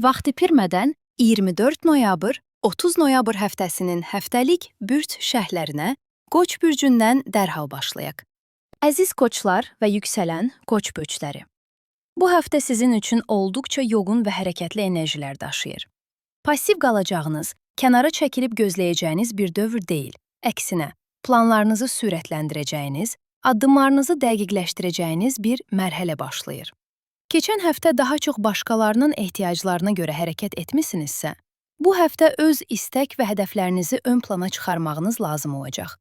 Vaxt itirmədən 24 noyabr, 30 noyabr həftəsinin həftəlik bürc şərhlərinə Qoç bürcündən dərhal başlayaq. Əziz qoçlar və yüksələn qoç bürcləri. Bu həftə sizin üçün olduqca yoğun və hərəkətli enerjilər daşıyır. Pasiv qalacağınız, kənara çəkilib gözləyəcəyiniz bir dövr deyil. Əksinə, planlarınızı sürətləndirəcəyiniz, addımlarınızı dəqiqləşdirəcəyiniz bir mərhələ başlayır. Keçən həftə daha çox başqalarının ehtiyaclarına görə hərəkət etmisinizsə, bu həftə öz istək və hədəflərinizi ön plana çıxarmağınız lazım olacaq.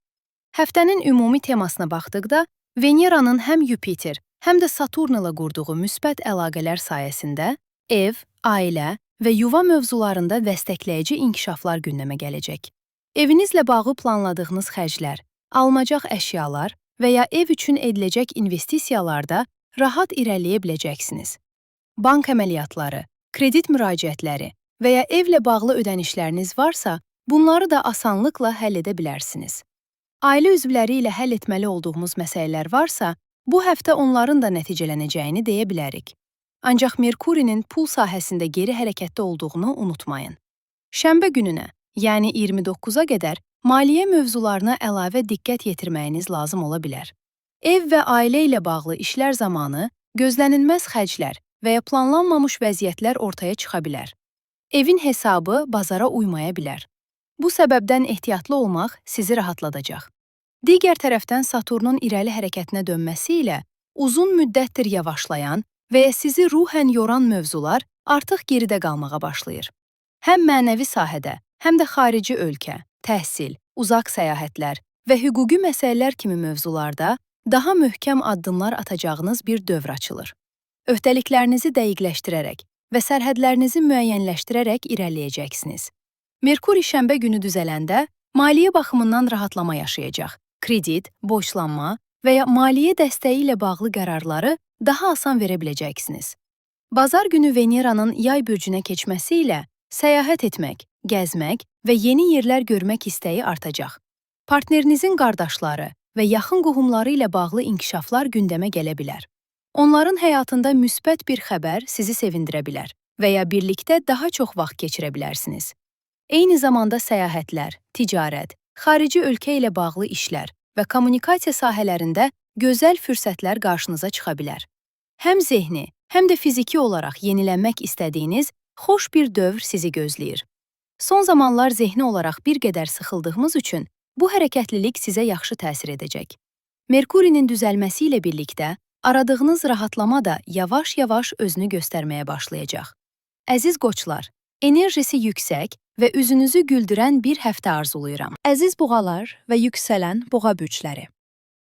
Həftənin ümumi temasına baxdıqda, Veneranın həm Yupiter, həm də Saturn ilə qurduğu müsbət əlaqələr sayəsində ev, ailə və yuva mövzularında dəstəkləyici inkişaflar gündəmə gələcək. Evinizlə bağlı planladığınız xərclər, alınacaq əşyalar və ya ev üçün ediləcək investisiyalarda rahat irəliləyə biləcəksiniz. Bank əməliyyatları, kredit müraciətləri və ya evlə bağlı ödənişləriniz varsa, bunları da asanlıqla həll edə bilərsiniz. Ailə üzvləri ilə həll etməli olduğumuz məsələlər varsa, bu həftə onların da nəticələnəcəyini deyə bilərik. Ancaq Merkurinin pul sahəsində geri hərəkətdə olduğunu unutmayın. Şənbə gününə, yəni 29-a qədər maliyyə mövzularına əlavə diqqət yetirməyiniz lazım ola bilər. Ev və ailə ilə bağlı işlər zamanı gözlənilməz xərclər və ya planlanmamış vəziyyətlər ortaya çıxa bilər. Evin hesabı bazara uymaya bilər. Bu səbəbdən ehtiyatlı olmaq sizi rahatladacaq. Digər tərəfdən Saturnun irəli hərəkətinə dönməsi ilə uzun müddətdir yavaşlayan və ya sizi ruhən yoran mövzular artıq geridə qalmağa başlayır. Həm mənəvi sahədə, həm də xarici ölkə, təhsil, uzaq səyahətlər və hüquqi məsələlər kimi mövzularda daha möhkəm addımlar atacağınız bir dövr açılır. Öhdəliklərinizi dəqiqləşdirərək və sərhədlərinizi müəyyənləşdirərək irəliləyəcəksiniz. Merkuri şənbə günü düzələndə maliyyə baxımından rahatlama yaşayacaq. Kredit, borclanma və ya maliyyə dəstəyi ilə bağlı qərarları daha asan verə biləcəksiniz. Bazar günü Veneranın Yay bürcünə keçməsi ilə səyahət etmək, gəzmək və yeni yerlər görmək istəyi artacaq. Partnerinizin qardaşları və yaxın qohumları ilə bağlı inkişaflar gündəmə gələ bilər. Onların həyatında müsbət bir xəbər sizi sevindirə bilər və ya birlikdə daha çox vaxt keçirə bilərsiniz. Eyni zamanda səyahətlər, ticarət, xarici ölkə ilə bağlı işlər və kommunikasiya sahələrində gözəl fürsətlər qarşınıza çıxa bilər. Həm zehni, həm də fiziki olaraq yenilənmək istədiyiniz xoş bir dövr sizi gözləyir. Son zamanlar zehni olaraq bir qədər sıxıldığımız üçün bu hərəkətlilik sizə yaxşı təsir edəcək. Merkurinin düzəlməsi ilə birlikdə aradığınız rahatlama da yavaş-yavaş özünü göstərməyə başlayacaq. Əziz qoçlar, enerjisi yüksək və üzünüzü güldürən bir həftə arzulayıram. Əziz boğalar və yüksələn boğa bürcləri.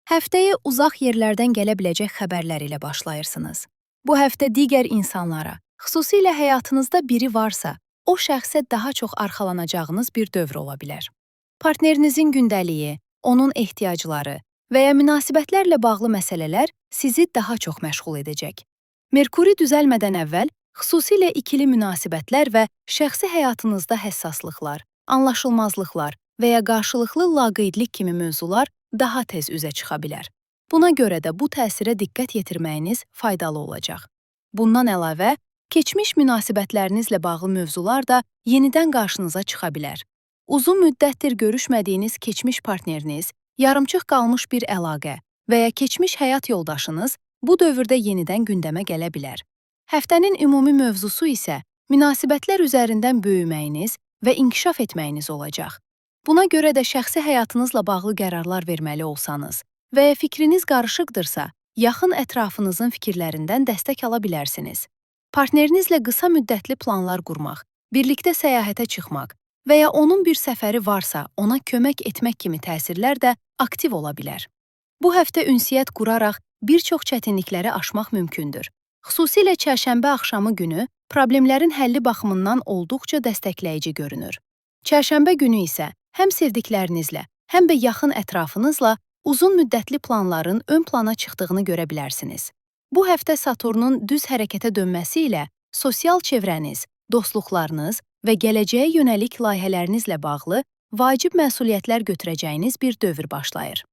Həftəyə uzaq yerlərdən gələ biləcək xəbərlər ilə başlayırsınız. Bu həftə digər insanlara, xüsusilə həyatınızda biri varsa, o şəxsə daha çox arxalanacağınız bir dövr ola bilər. Partnerinizin gündəliyi, onun ehtiyacları və ya münasibətlərlə bağlı məsələlər sizi daha çox məşğul edəcək. Merkuri düzəlmədən əvvəl xüsusilə ikili münasibətlər və şəxsi həyatınızda həssaslıqlar, anlaşılmazlıqlar və ya qarşılıqlı laqeydlik kimi mövzular daha tez üzə çıxa bilər. Buna görə də bu təsirə diqqət yetirməyiniz faydalı olacaq. Bundan əlavə, keçmiş münasibətlərinizlə bağlı mövzular da yenidən qarşınıza çıxa bilər. Uzun müddətdir görüşmədiyiniz keçmiş partneriniz, yarımçıq qalmış bir əlaqə və ya keçmiş həyat yoldaşınız bu dövrdə yenidən gündəmə gələ bilər. Həftənin ümumi mövzusu isə münasibətlər üzərindən böyüməyiniz və inkişaf etməyiniz olacaq. Buna görə də şəxsi həyatınızla bağlı qərarlar verməli olsanız və ya fikriniz qarışıqdırsa, yaxın ətrafınızın fikirlərindən dəstək ala bilərsiniz. Partnerinizlə qısa müddətli planlar qurmaq, birlikdə səyahətə çıxmaq və ya onun bir səfəri varsa, ona kömək etmək kimi təsirlər də aktiv ola bilər. Bu həftə ünsiyyət quraraq bir çox çətinlikləri aşmaq mümkündür. Xüsusilə çərşənbə axşamı günü problemlərin həlli baxımından olduqca dəstəkləyici görünür. Çərşənbə günü isə həm sevdiklərinizlə, həm də yaxın ətrafınızla uzun müddətli planların ön plana çıxdığını görə bilərsiniz. Bu həftə Saturnun düz hərəkətə dönməsi ilə sosial çevrəniz, dostluqlarınız və gələcəyə yönəlik layihələrinizlə bağlı vacib məsuliyyətlər götürəcəyiniz bir dövr başlayır.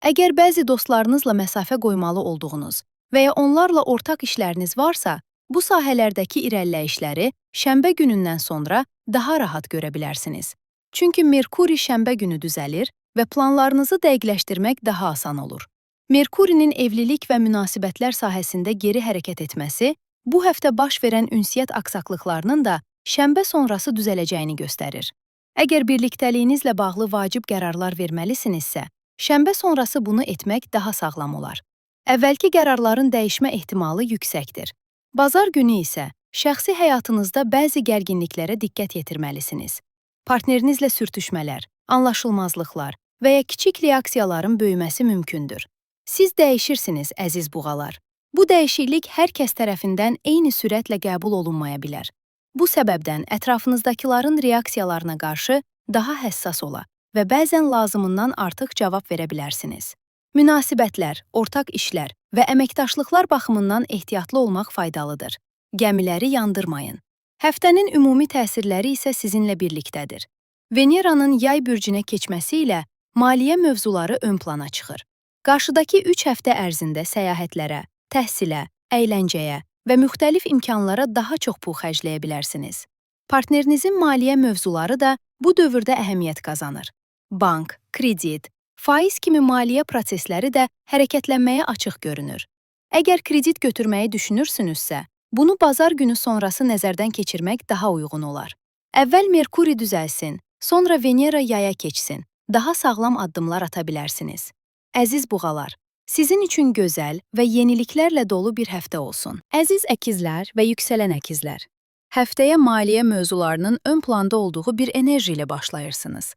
Əgər bəzi dostlarınızla məsafə qoymalı olduğunuz və ya onlarla ortaq işləriniz varsa, Bu sahələrdəki irəliləyişləri şənbə günündən sonra daha rahat görə bilərsiniz. Çünki Merkuri şənbə günü düzəlir və planlarınızı dəqiqləşdirmək daha asan olur. Merkurinin evlilik və münasibətlər sahəsində geri hərəkət etməsi bu həftə baş verən ünsiyyət aksaqlıqlarının da şənbə sonrası düzələcəyini göstərir. Əgər birlikdəliyinizlə bağlı vacib qərarlar verməlisinizsə, şənbə sonrası bunu etmək daha sağlam olar. Əvvəlki qərarların dəyişmə ehtimalı yüksəkdir. Bazar günü isə şəxsi həyatınızda bəzi gərginliklərə diqqət yetirməlisiniz. Partnerinizlə sürtüşmələr, anlaşılmazlıqlar və ya kiçik reaksiyaların böyüməsi mümkündür. Siz dəyişirsiniz, əziz buğalar. Bu dəyişiklik hər kəs tərəfindən eyni sürətlə qəbul olunmaya bilər. Bu səbəbdən ətrafınızdakıların reaksiyalarına qarşı daha həssas ola və bəzən lazımından artıq cavab verə bilərsiniz. Münasibətlər, ortaq işlər və əməkdaşlıqlar baxımından ehtiyatlı olmaq faydalıdır. Gəmiləri yandırmayın. Həftənin ümumi təsirləri isə sizinlə birlikdədir. Veneranın Yay bürcünə keçməsi ilə maliyyə mövzuları ön plana çıxır. Qarşıdakı 3 həftə ərzində səyahətlərə, təhsilə, əyləncəyə və müxtəlif imkanlara daha çox pul xərcləyə bilərsiniz. Partnerinizin maliyyə mövzuları da bu dövrdə əhəmiyyət qazanır. Bank, kredit, faiz kimi maliyyə prosesləri də hərəkətlənməyə açıq görünür. Əgər kredit götürməyi düşünürsünüzsə, bunu bazar günü sonrası nəzərdən keçirmək daha uyğun olar. Əvvəl Merkuri düzəlsin, sonra Venera Yaya keçsin. Daha sağlam addımlar ata bilərsiniz. Əziz buğalar, sizin üçün gözəl və yeniliklərlə dolu bir həftə olsun. Əziz əkizlər və yüksələn əkizlər, həftəyə maliyyə mövzularının ön planda olduğu bir enerji ilə başlayırsınız.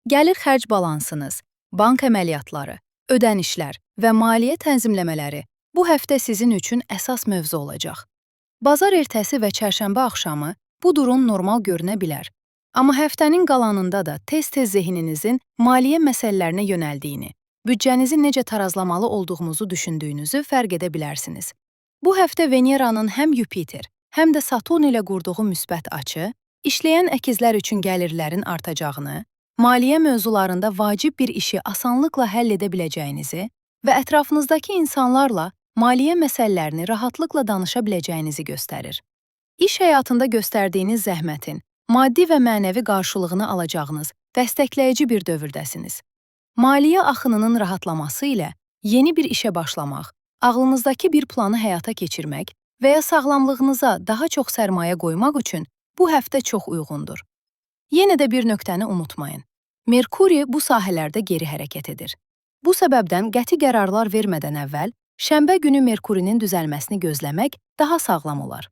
Gəlir xərc balansınız, bank əməliyyatları, ödənişlər və maliyyə tənzimləmələri bu həftə sizin üçün əsas mövzu olacaq. Bazar ertəsi və çərşənbə axşamı bu durum normal görünə bilər. Amma həftənin qalanında da tez-tez zehninizin maliyyə məsələlərinə yönəldiyini, büdcənizi necə tarazlamalı olduğunuzu düşündüyünüzü fərq edə bilərsiniz. Bu həftə Veneranın həm Yupiter, həm də Saturn ilə qurduğu müsbət açı, işləyən əkizlər üçün gəlirlərin artacağını, maliyyə mövzularında vacib bir işi asanlıqla həll edə biləcəyinizi və ətrafınızdakı insanlarla maliyyə məsələlərini rahatlıqla danışa biləcəyinizi göstərir. İş həyatında göstərdiyiniz zəhmətin maddi və mənəvi qarşılığını alacağınız dəstəkləyici bir dövrdəsiniz. Maliyyə axınının rahatlaması ilə yeni bir işə başlamaq, ağlınızdakı bir planı həyata keçirmək və ya sağlamlığınıza daha çox sərmayə qoymaq üçün bu həftə çox uyğundur. Yenə də bir nöqtəni unutmayın. Merkuri bu sahələrdə geri hərəkət edir. Bu səbəbdən qəti qərarlar vermədən əvvəl şənbə günü Merkurinin düzəlməsini gözləmək daha sağlam olar.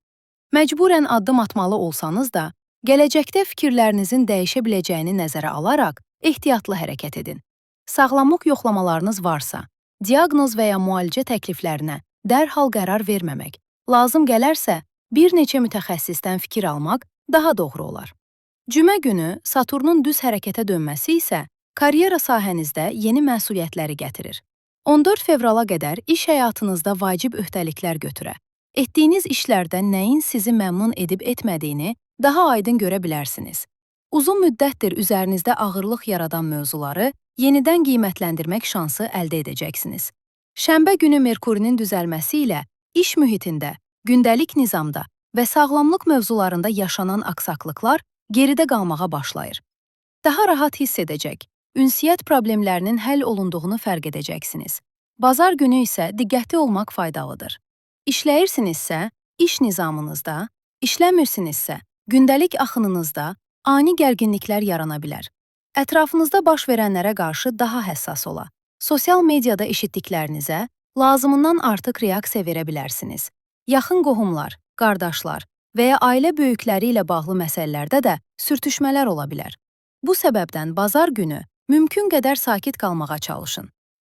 Məcburən addım atmalı olsanız da, gələcəkdə fikirlərinizin dəyişə biləcəyini nəzərə alaraq ehtiyatlı hərəkət edin. Sağlamlıq yoxlamalarınız varsa, diaqnoz və ya müalicə təkliflərinə dərhal qərar verməmək, lazım gələrsə bir neçə mütəxəssisdən fikir almaq daha doğru olar. Cümə günü Saturnun düz hərəkətə dönməsi isə karyera sahənizdə yeni məsuliyyətləri gətirir. 14 fevrala qədər iş həyatınızda vacib öhdəliklər götürə. Etdiyiniz işlərdə nəyin sizi məmnun edib etmədiyini daha aydın görə bilərsiniz. Uzun müddətdir üzərinizdə ağırlıq yaradan mövzuları yenidən qiymətləndirmək şansı əldə edəcəksiniz. Şənbə günü Merkurinin düzəlməsi ilə iş mühitində, gündəlik nizamda və sağlamlıq mövzularında yaşanan aksaqlıqlar geridə qalmağa başlayır. Daha rahat hiss edəcək, ünsiyyət problemlərinin həll olunduğunu fərq edəcəksiniz. Bazar günü isə diqqətli olmaq faydalıdır. İşləyirsinizsə, iş nizamınızda, işləmirsinizsə, gündəlik axınınızda ani gərginliklər yarana bilər. Ətrafınızda baş verənlərə qarşı daha həssas ola. Sosial mediada eşitdiklərinizə lazımından artıq reaksiya verə bilərsiniz. Yaxın qohumlar, qardaşlar və ya ailə böyükləri ilə bağlı məsələlərdə də sürtüşmələr ola bilər. Bu səbəbdən bazar günü mümkün qədər sakit qalmağa çalışın.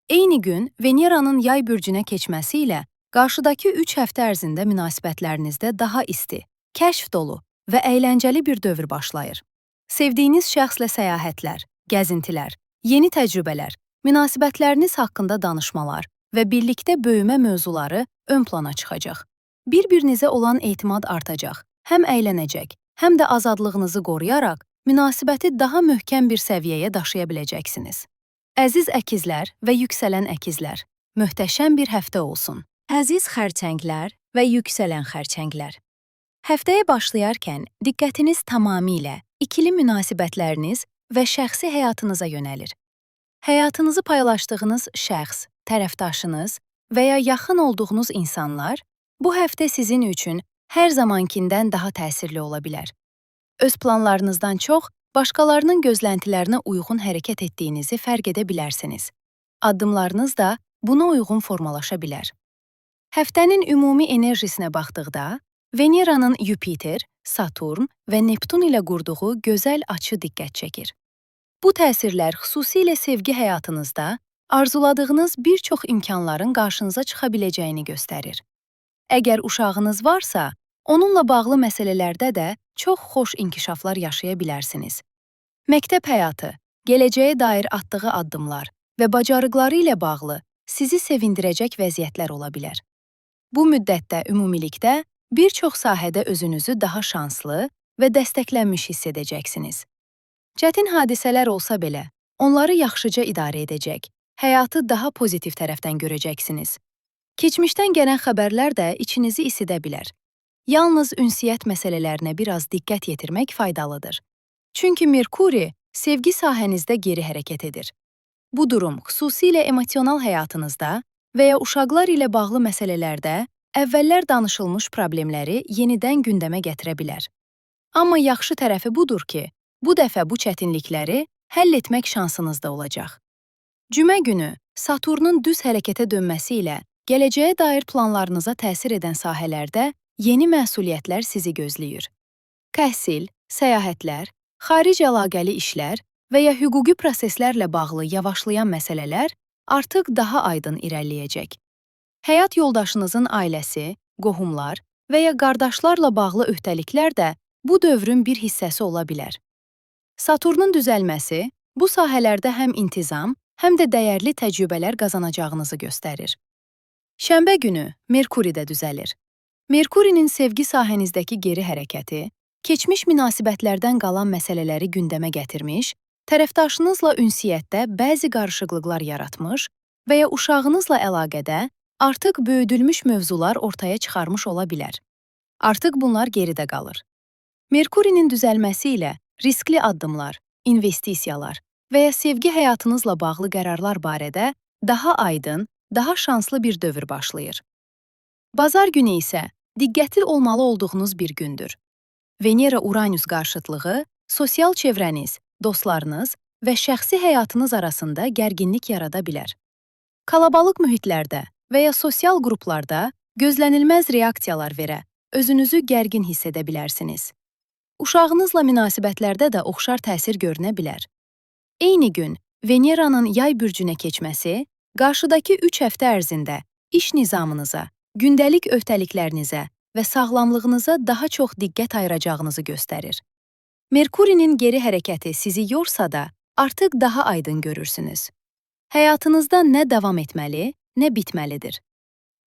Eyni gün Veneranın Yay bürcünə keçməsi ilə qarşıdakı 3 həftə ərzində münasibətlərinizdə daha isti, kəşf dolu və əyləncəli bir dövr başlayır. Sevdiyiniz şəxslə səyahətlər, gəzintilər, yeni təcrübələr, münasibətləriniz haqqında danışmalar və birlikdə böyümə mövzuları ön plana çıxacaq. Bir-birinizə olan etimad artacaq, həm əylənəcək, həm də azadlığınızı qoruyaraq münasibəti daha möhkəm bir səviyyəyə daşıya biləcəksiniz. Əziz əkizlər və yüksələn əkizlər, möhtəşəm bir həftə olsun. Əziz xərçənglər və yüksələn xərçənglər. Həftəyə başlayarkən diqqətiniz tamamilə ikili münasibətləriniz və şəxsi həyatınıza yönəlir. Həyatınızı paylaşdığınız şəxs, tərəfdaşınız və ya yaxın olduğunuz insanlar bu həftə sizin üçün hər zamankindən daha təsirli ola bilər. Öz planlarınızdan çox başqalarının gözləntilərinə uyğun hərəkət etdiyinizi fərq edə bilərsiniz. Addımlarınız da buna uyğun formalaşa bilər. Həftənin ümumi enerjisinə baxdıqda, Veneranın Yupiter, Saturn və Neptun ilə qurduğu gözəl açı diqqət çəkir. Bu təsirlər xüsusilə sevgi həyatınızda arzuladığınız bir çox imkanların qarşınıza çıxa biləcəyini göstərir. Əgər uşağınız varsa, onunla bağlı məsələlərdə də çox xoş inkişaflar yaşaya bilərsiniz. Məktəb həyatı, gələcəyə dair atdığı addımlar və bacarıqları ilə bağlı sizi sevindirəcək vəziyyətlər ola bilər. Bu müddətdə ümumilikdə bir çox sahədə özünüzü daha şanslı və dəstəklənmiş hiss edəcəksiniz. Çətin hadisələr olsa belə, onları yaxşıca idarə edəcək, həyatı daha pozitiv tərəfdən görəcəksiniz. Keçmişdən gələn xəbərlər də içinizi isidə bilər. Yalnız ünsiyyət məsələlərinə biraz diqqət yetirmək faydalıdır. Çünki Merkuri sevgi sahənizdə geri hərəkət edir. Bu durum xüsusilə emosional həyatınızda və ya uşaqlar ilə bağlı məsələlərdə əvvəllər danışılmış problemləri yenidən gündəmə gətirə bilər. Amma yaxşı tərəfi budur ki, bu dəfə bu çətinlikləri həll etmək şansınız da olacaq. Cümə günü Saturnun düz hərəkətə dönməsi ilə gələcəyə dair planlarınıza təsir edən sahələrdə yeni məsuliyyətlər sizi gözləyir. Təhsil, səyahətlər, xaric əlaqəli işlər və ya hüquqi proseslərlə bağlı yavaşlayan məsələlər artıq daha aydın irəliləyəcək. Həyat yoldaşınızın ailəsi, qohumlar və ya qardaşlarla bağlı öhdəliklər də bu dövrün bir hissəsi ola bilər. Saturnun düzəlməsi bu sahələrdə həm intizam, həm də dəyərli təcrübələr qazanacağınızı göstərir. Şənbə günü Merkuri də düzəlir. Merkurinin sevgi sahənizdəki geri hərəkəti, keçmiş münasibətlərdən qalan məsələləri gündəmə gətirmiş, tərəfdaşınızla ünsiyyətdə bəzi qarışıqlıqlar yaratmış və ya uşağınızla əlaqədə artıq böyüdülmüş mövzular ortaya çıxarmış ola bilər. Artıq bunlar geridə qalır. Merkurinin düzəlməsi ilə riskli addımlar, investisiyalar və ya sevgi həyatınızla bağlı qərarlar barədə daha aydın, daha şanslı bir dövr başlayır. Bazar günü isə diqqətli olmalı olduğunuz bir gündür. Venera-Uranüs qarşıtlığı sosial çevrəniz, dostlarınız və şəxsi həyatınız arasında gərginlik yarada bilər. Kalabalıq mühitlərdə və ya sosial qruplarda gözlənilməz reaksiyalar verə, özünüzü gərgin hiss edə bilərsiniz. Uşağınızla münasibətlərdə də oxşar təsir görünə bilər. Eyni gün Veneranın Yay bürcünə keçməsi qarşıdakı 3 həftə ərzində iş nizamınıza, gündəlik öhdəliklərinizə və sağlamlığınıza daha çox diqqət ayıracağınızı göstərir. Merkurinin geri hərəkəti sizi yorsa da, artıq daha aydın görürsünüz. Həyatınızda nə davam etməli, nə bitməlidir.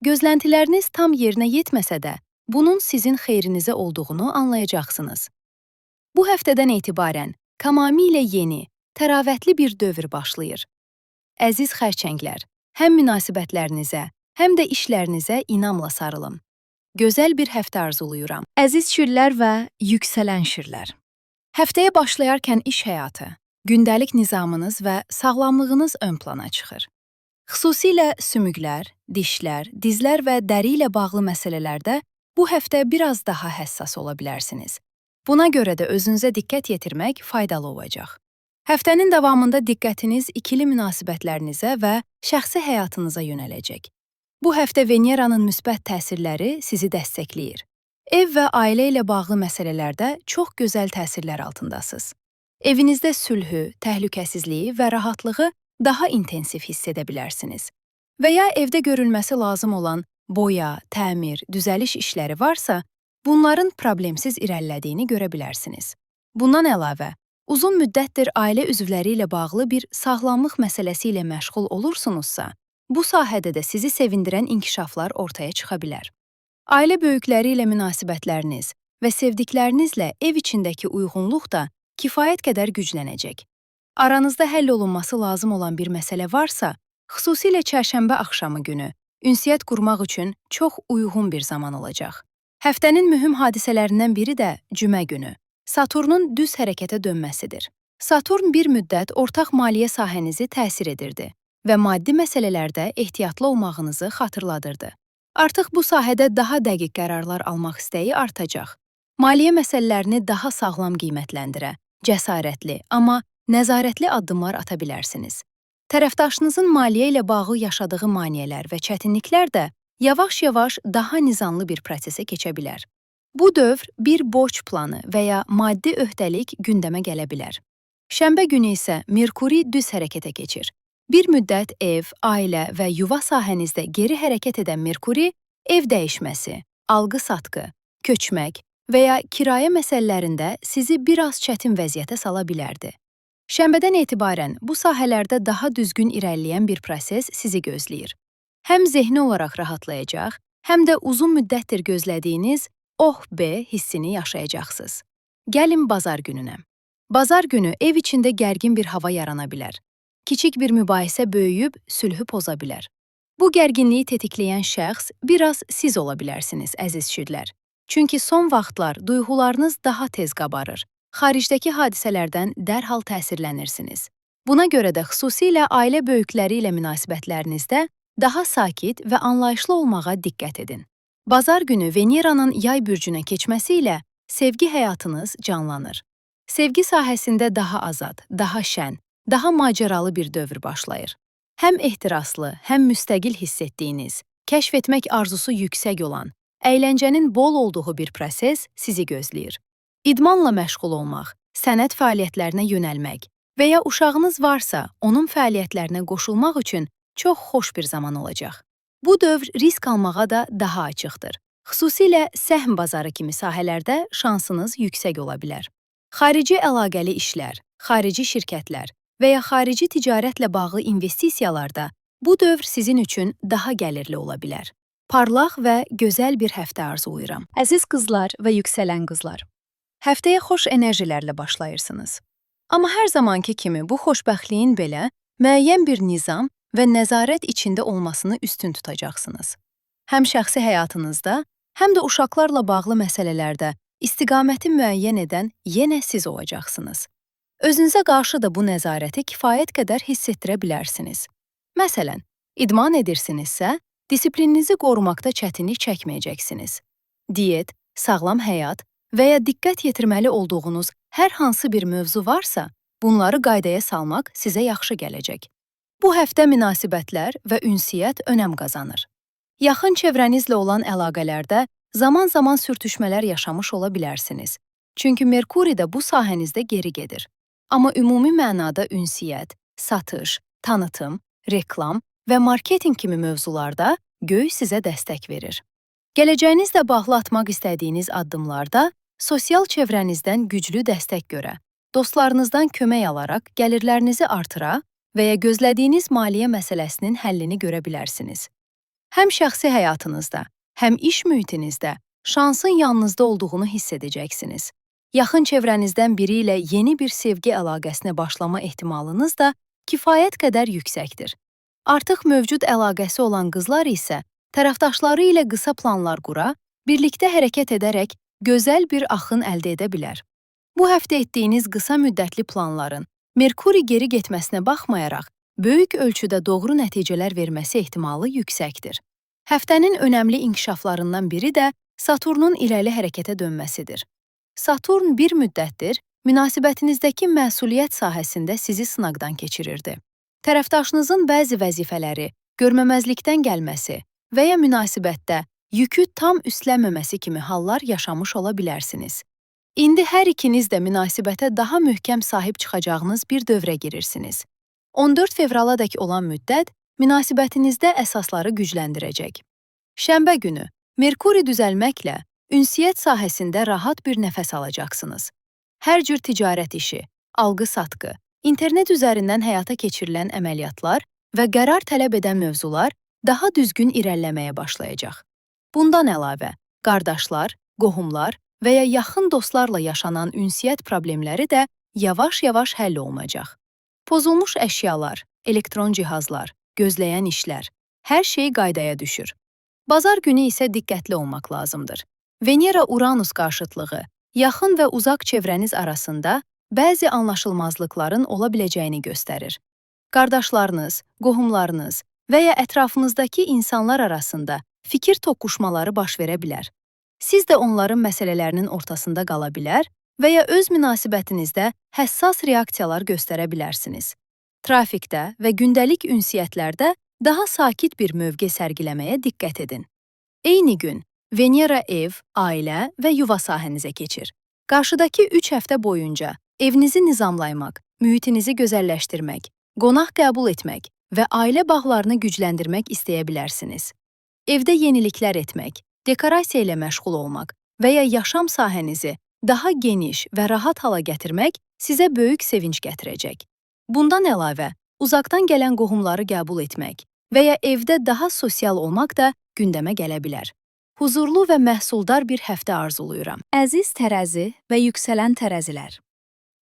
Gözləntiləriniz tam yerinə yetməsə də, bunun sizin xeyrinizə olduğunu anlayacaqsınız. Bu həftədən etibarən tamamilə yeni, təravətli bir dövr başlayır. Əziz xərçənglər, həm münasibətlərinizə, həm də işlərinizə inamla sarılın. Gözəl bir həftə arzulayıram. Əziz şirlər və yüksələn şirlər. Həftəyə başlayarkən iş həyatı, gündəlik nizamınız və sağlamlığınız ön plana çıxır. Xüsusilə sümüklər, dişlər, dizlər və dəri ilə bağlı məsələlərdə bu həftə biraz daha həssas ola bilərsiniz. Buna görə də özünüzə diqqət yetirmək faydalı olacaq. Həftənin davamında diqqətiniz ikili münasibətlərinizə və şəxsi həyatınıza yönələcək. Bu həftə Veneranın müsbət təsirləri sizi dəstəkləyir. Ev və ailə ilə bağlı məsələlərdə çox gözəl təsirlər altındasınız. Evinizdə sülhü, təhlükəsizliyi və rahatlığı daha intensiv hiss edə bilərsiniz. Və ya evdə görülməsi lazım olan boya, təmir, düzəliş işləri varsa, bunların problemsiz irəlilədiyini görə bilərsiniz. Bundan əlavə, uzun müddətdir ailə üzvləri ilə bağlı bir sağlamlıq məsələsi ilə məşğul olursunuzsa, bu sahədə də sizi sevindirən inkişaflar ortaya çıxa bilər. Ailə böyükləri ilə münasibətləriniz və sevdiklərinizlə ev içindəki uyğunluq da kifayət qədər güclənəcək. Aranızda həll olunması lazım olan bir məsələ varsa, xüsusilə çərşənbə axşamı günü Ünsiyyət qurmaq üçün çox uyğun bir zaman olacaq. Həftənin mühüm hadisələrindən biri də cümə günü Saturnun düz hərəkətə dönməsidir. Saturn bir müddət ortaq maliyyə sahənizi təsir edirdi və maddi məsələlərdə ehtiyatlı olmağınızı xatırladırdı. Artıq bu sahədə daha dəqiq qərarlar almaq istəyi artacaq. Maliyyə məsələlərini daha sağlam qiymətləndirə, cəsarətli, amma nəzarətli addımlar ata bilərsiniz. Tərəfdaşınızın maliyyə ilə bağlı yaşadığı maneələr və çətinliklər də yavaş-yavaş daha nizamlı bir prosesə keçə bilər. Bu dövr bir borc planı və ya maddi öhdəlik gündəmə gələ bilər. Şənbə günü isə Merkuri düz hərəkətə keçir. Bir müddət ev, ailə və yuva sahənizdə geri hərəkət edən Merkuri ev dəyişməsi, alqı-satqı, köçmək və ya kirayə məsələlərində sizi biraz çətin vəziyyətə sala bilərdi. Şənbədən etibarən bu sahələrdə daha düzgün irəliləyən bir proses sizi gözləyir. Həm zehni olaraq rahatlayacaq, həm də uzun müddətdir gözlədiyiniz "oh be" hissini yaşayacaqsınız. Gəlin bazar gününə. Bazar günü ev içində gərgin bir hava yarana bilər. Kiçik bir mübahisə böyüyüb sülhü poza bilər. Bu gərginliyi tetikləyən şəxs biraz siz ola bilərsiniz, əziz şirlər. Çünki son vaxtlar duyğularınız daha tez qabarır. Xaricdəki hadisələrdən dərhal təsirlənirsiniz. Buna görə də xüsusilə ailə böyükləri ilə münasibətlərinizdə daha sakit və anlayışlı olmağa diqqət edin. Bazar günü Veneranın Yay bürcünə keçməsi ilə sevgi həyatınız canlanır. Sevgi sahəsində daha azad, daha şən, daha macəralı bir dövr başlayır. Həm ehtiraslı, həm müstəqil hiss etdiyiniz, kəşf etmək arzusu yüksək olan, əyləncənin bol olduğu bir proses sizi gözləyir. İdmanla məşğul olmaq, sənət fəaliyyətlərinə yönəlmək və ya uşağınız varsa, onun fəaliyyətlərinə qoşulmaq üçün çox xoş bir zaman olacaq. Bu dövr risk almağa da daha açıqdır. Xüsusilə səhm bazarı kimi sahələrdə şansınız yüksək ola bilər. Xarici əlaqəli işlər, xarici şirkətlər və ya xarici ticarətlə bağlı investisiyalarda bu dövr sizin üçün daha gəlirli ola bilər. Parlaq və gözəl bir həftə arzulayıram. Əziz qızlar və yüksələn qızlar. Həftəyə xoş enerjilərlə başlayırsınız. Amma hər zamanki kimi bu xoşbəxtliyin belə müəyyən bir nizam və nəzarət içində olmasını üstün tutacaqsınız. Həm şəxsi həyatınızda, həm də uşaqlarla bağlı məsələlərdə istiqaməti müəyyən edən yenə siz olacaqsınız. Özünüzə qarşı da bu nəzarəti kifayət qədər hiss etdirə bilərsiniz. Məsələn, idman edirsinizsə, disiplininizi qorumaqda çətinlik çəkməyəcəksiniz. Diyet, sağlam həyat və ya diqqət yetirməli olduğunuz hər hansı bir mövzu varsa, bunları qaydaya salmaq sizə yaxşı gələcək. Bu həftə münasibətlər və ünsiyyət önəm qazanır. Yaxın çevrənizlə olan əlaqələrdə zaman-zaman sürtüşmələr yaşamış ola bilərsiniz. Çünki Merkuri də bu sahənizdə geri gedir. Amma ümumi mənada ünsiyyət, satış, tanıtım, reklam və marketinq kimi mövzularda göy sizə dəstək verir. Gələcəyinizlə bağlı atmaq istədiyiniz addımlarda sosial çevrənizdən güclü dəstək görə, dostlarınızdan kömək alaraq gəlirlərinizi artıra və ya gözlədiyiniz maliyyə məsələsinin həllini görə bilərsiniz. Həm şəxsi həyatınızda, həm iş mühitinizdə şansın yanınızda olduğunu hiss edəcəksiniz. Yaxın çevrənizdən biri ilə yeni bir sevgi əlaqəsinə başlama ehtimalınız da kifayət qədər yüksəkdir. Artıq mövcud əlaqəsi olan qızlar isə tərəfdaşları ilə qısa planlar qura, birlikdə hərəkət edərək gözəl bir axın əldə edə bilər. Bu həftə etdiyiniz qısa müddətli planların Merkuri geri getməsinə baxmayaraq, böyük ölçüdə doğru nəticələr verməsi ehtimalı yüksəkdir. Həftənin önəmli inkişaflarından biri də Saturnun irəli hərəkətə dönməsidir. Saturn bir müddətdir münasibətinizdəki məsuliyyət sahəsində sizi sınaqdan keçirirdi. Tərəfdaşınızın bəzi vəzifələri görməməzlikdən gəlməsi və ya münasibətdə yükü tam üstlənməməsi kimi hallar yaşamış ola bilərsiniz. İndi hər ikiniz də münasibətə daha möhkəm sahib çıxacağınız bir dövrə girirsiniz. 14 fevrala dək olan müddət münasibətinizdə əsasları gücləndirəcək. Şənbə günü Merkuri düzəlməklə ünsiyyət sahəsində rahat bir nəfəs alacaqsınız. Hər cür ticarət işi, alqı-satqı, internet üzərindən həyata keçirilən əməliyyatlar və qərar tələb edən mövzular daha düzgün irəliləməyə başlayacaq. Bundan əlavə, qardaşlar, qohumlar və ya yaxın dostlarla yaşanan ünsiyyət problemləri də yavaş-yavaş həll olunacaq. Pozulmuş əşyalar, elektron cihazlar, gözləyən işlər, Hər şey qaydaya düşür. Bazar günü isə diqqətli olmaq lazımdır. Venera-Uranus qarşıtlığı yaxın və uzaq çevrəniz arasında bəzi anlaşılmazlıqların ola biləcəyini göstərir. Qardaşlarınız, qohumlarınız və ya ətrafınızdakı insanlar arasında fikir toqquşmaları baş verə bilər. Siz də onların məsələlərinin ortasında qala bilər və ya öz münasibətinizdə həssas reaksiyalar göstərə bilərsiniz. Trafikdə və gündəlik ünsiyyətlərdə daha sakit bir mövqe sərgiləməyə diqqət edin. Eyni gün Venera ev, ailə və yuva sahənizə keçir. Qarşıdakı 3 həftə boyunca evinizi nizamlaymaq, mühitinizi gözəlləşdirmək, qonaq qəbul etmək və ailə bağlarını gücləndirmək istəyə bilərsiniz. Evdə yeniliklər etmək, dekorasiya ilə məşğul olmaq və ya yaşam sahənizi daha geniş və rahat hala gətirmək sizə böyük sevinc gətirəcək. Bundan əlavə, uzaqdan gələn qohumları qəbul etmək və ya evdə daha sosial olmaq da gündəmə gələ bilər. Huzurlu və məhsuldar bir həftə arzulayıram. Əziz tərəzi və yüksələn tərəzilər.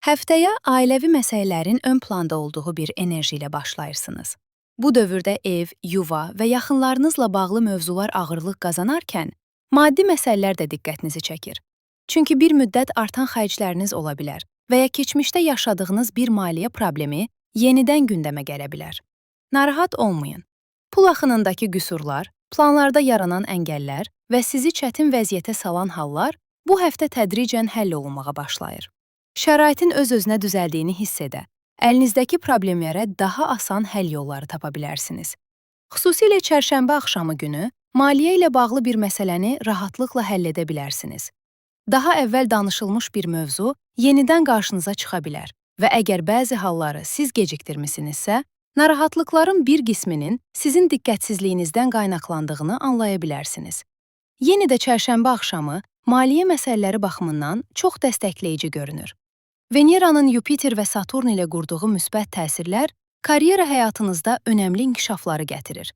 Həftəyə ailəvi məsələlərin ön planda olduğu bir enerji ilə başlayırsınız. Bu dövrdə ev, yuva və yaxınlarınızla bağlı mövzular ağırlıq qazanarkən, maddi məsələlər də diqqətinizi çəkir. Çünki bir müddət artan xərcləriniz ola bilər və ya keçmişdə yaşadığınız bir maliyyə problemi yenidən gündəmə gələ bilər. Narahat olmayın. Pul axınındakı qüsurlar, planlarda yaranan əngəllər və sizi çətin vəziyyətə salan hallar bu həftə tədricən həll olunmağa başlayır. Şəraitin öz-özünə düzəldiyini hiss edə, əlinizdəki problemlərə daha asan həll yolları tapa bilərsiniz. Xüsusilə çərşənbə axşamı günü maliyyə ilə bağlı bir məsələni rahatlıqla həll edə bilərsiniz. Daha əvvəl danışılmış bir mövzu yenidən qarşınıza çıxa bilər və əgər bəzi halları siz gecikdirmisinizsə, narahatlıqların bir qisminin sizin diqqətsizliyinizdən qaynaqlandığını anlaya bilərsiniz. Yenə də çərşənbə axşamı maliyyə məsələləri baxımından çox dəstəkləyici görünür. Veneranın Yupiter və Saturn ilə qurduğu müsbət təsirlər karyera həyatınızda önəmli inkişafları gətirir.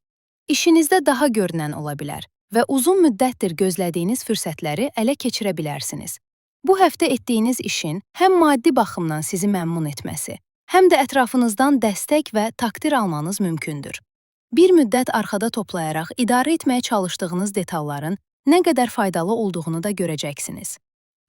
İşinizdə daha görünən ola bilər və uzun müddətdir gözlədiyiniz fürsətləri ələ keçirə bilərsiniz. Bu həftə etdiyiniz işin həm maddi baxımdan sizi məmnun etməsi, həm də ətrafınızdan dəstək və taqdir almanız mümkündür. Bir müddət arxada toplayaraq idarə etməyə çalışdığınız detalların nə qədər faydalı olduğunu da görəcəksiniz.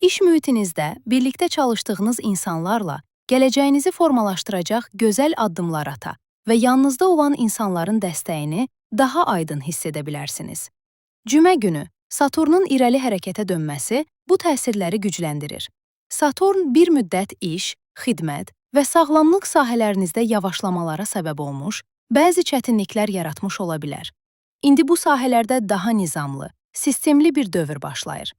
İş mühitinizdə birlikdə çalışdığınız insanlarla gələcəyinizi formalaşdıracaq gözəl addımlar ata və yanınızda olan insanların dəstəyini daha aydın hiss edə bilərsiniz. Cümə günü Saturnun irəli hərəkətə dönməsi bu təsirləri gücləndirir. Saturn bir müddət iş, xidmət və sağlamlıq sahələrinizdə yavaşlamalara səbəb olmuş, bəzi çətinliklər yaratmış ola bilər. İndi bu sahələrdə daha nizamlı, sistemli bir dövr başlayır.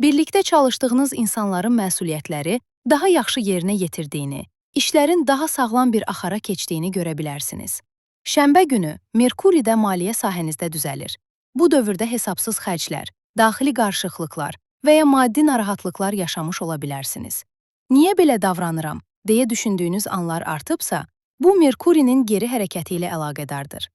Birlikdə çalışdığınız insanların məsuliyyətləri daha yaxşı yerinə yetirdiyini, işlərin daha sağlam bir axara keçdiyini görə bilərsiniz. Şənbə günü Merkuri də maliyyə sahənizdə düzəlir. Bu dövrdə hesabsız xərclər, daxili qarışıqlıqlar və ya maddi narahatlıqlar yaşamış ola bilərsiniz. Niyə belə davranıram deyə düşündüyünüz anlar artıbsa, bu Merkurinin geri hərəkəti ilə əlaqədardır.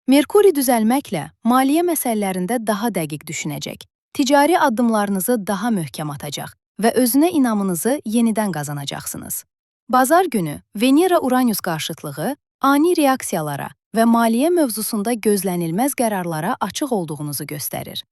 Merkuri düzəlməklə maliyyə məsələlərində daha dəqiq düşünəcək, ticari addımlarınızı daha möhkəm atacaq və özünə inamınızı yenidən qazanacaqsınız. Bazar günü Venera-Uranüs qarşıtlığı ani reaksiyalara və maliyyə mövzusunda gözlənilməz qərarlara açıq olduğunuzu göstərir.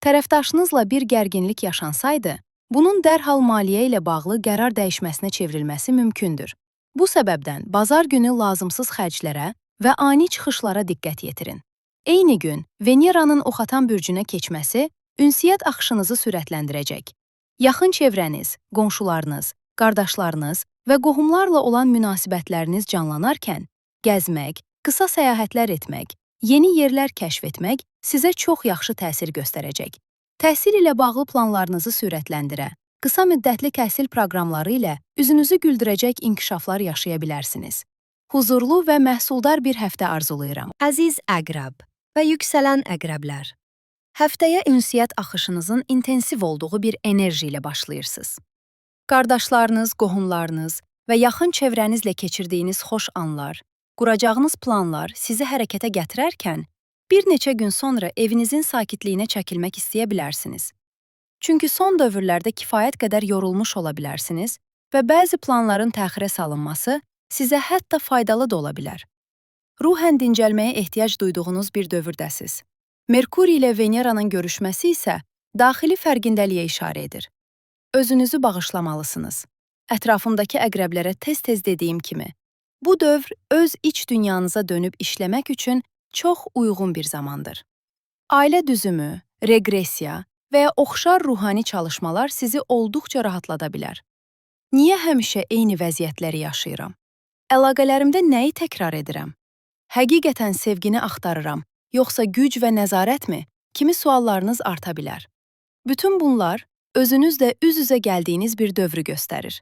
Tərəfdaşınızla bir gərginlik yaşansaydı, bunun dərhal maliyyə ilə bağlı qərar dəyişməsinə çevrilməsi mümkündür. Bu səbəbdən bazar günü lazımsız xərclərə və ani çıxışlara diqqət yetirin. Eyni gün Veneranın Oxatan bürcünə keçməsi ünsiyyət axışınızı sürətləndirəcək. Yaxın çevrəniz, qonşularınız, qardaşlarınız və qohumlarla olan münasibətləriniz canlanarkən, gəzmək, qısa səyahətlər etmək, yeni yerlər kəşf etmək sizə çox yaxşı təsir göstərəcək. Təhsil ilə bağlı planlarınızı sürətləndirə, qısa müddətli təhsil proqramları ilə üzünüzü güldürəcək inkişaflar yaşaya bilərsiniz. Huzurlu və məhsuldar bir həftə arzulayıram. Əziz əqrəb və yüksələn əqrəblər. Həftəyə ünsiyyət axışınızın intensiv olduğu bir enerji ilə başlayırsınız. Qardaşlarınız, qohumlarınız və yaxın çevrənizlə keçirdiyiniz xoş anlar, quracağınız planlar sizi hərəkətə gətirərkən, bir neçə gün sonra evinizin sakitliyinə çəkilmək istəyə bilərsiniz. Çünki son dövrlərdə kifayət qədər yorulmuş ola bilərsiniz və bəzi planların təxirə salınması sizə hətta faydalı da ola bilər. Ruhən dincəlməyə ehtiyac duyduğunuz bir dövrdəsiz. Merkuri ilə Veneranın görüşməsi isə daxili fərqindəliyə işarə edir. Özünüzü bağışlamalısınız. Ətrafımdakı əqrəblərə tez-tez dediyim kimi, bu dövr öz iç dünyanıza dönüb işləmək üçün çox uyğun bir zamandır. Ailə düzümü, reqressiya və ya oxşar ruhani çalışmalar sizi olduqca rahatlada bilər. Niyə həmişə eyni vəziyyətləri yaşayıram? Əlaqələrimdə nəyi təkrar edirəm? Həqiqətən sevgini axtarıram, yoxsa güc və nəzarətmi? Kimi suallarınız arta bilər. Bütün bunlar özünüzlə üz-üzə gəldiyiniz bir dövrü göstərir.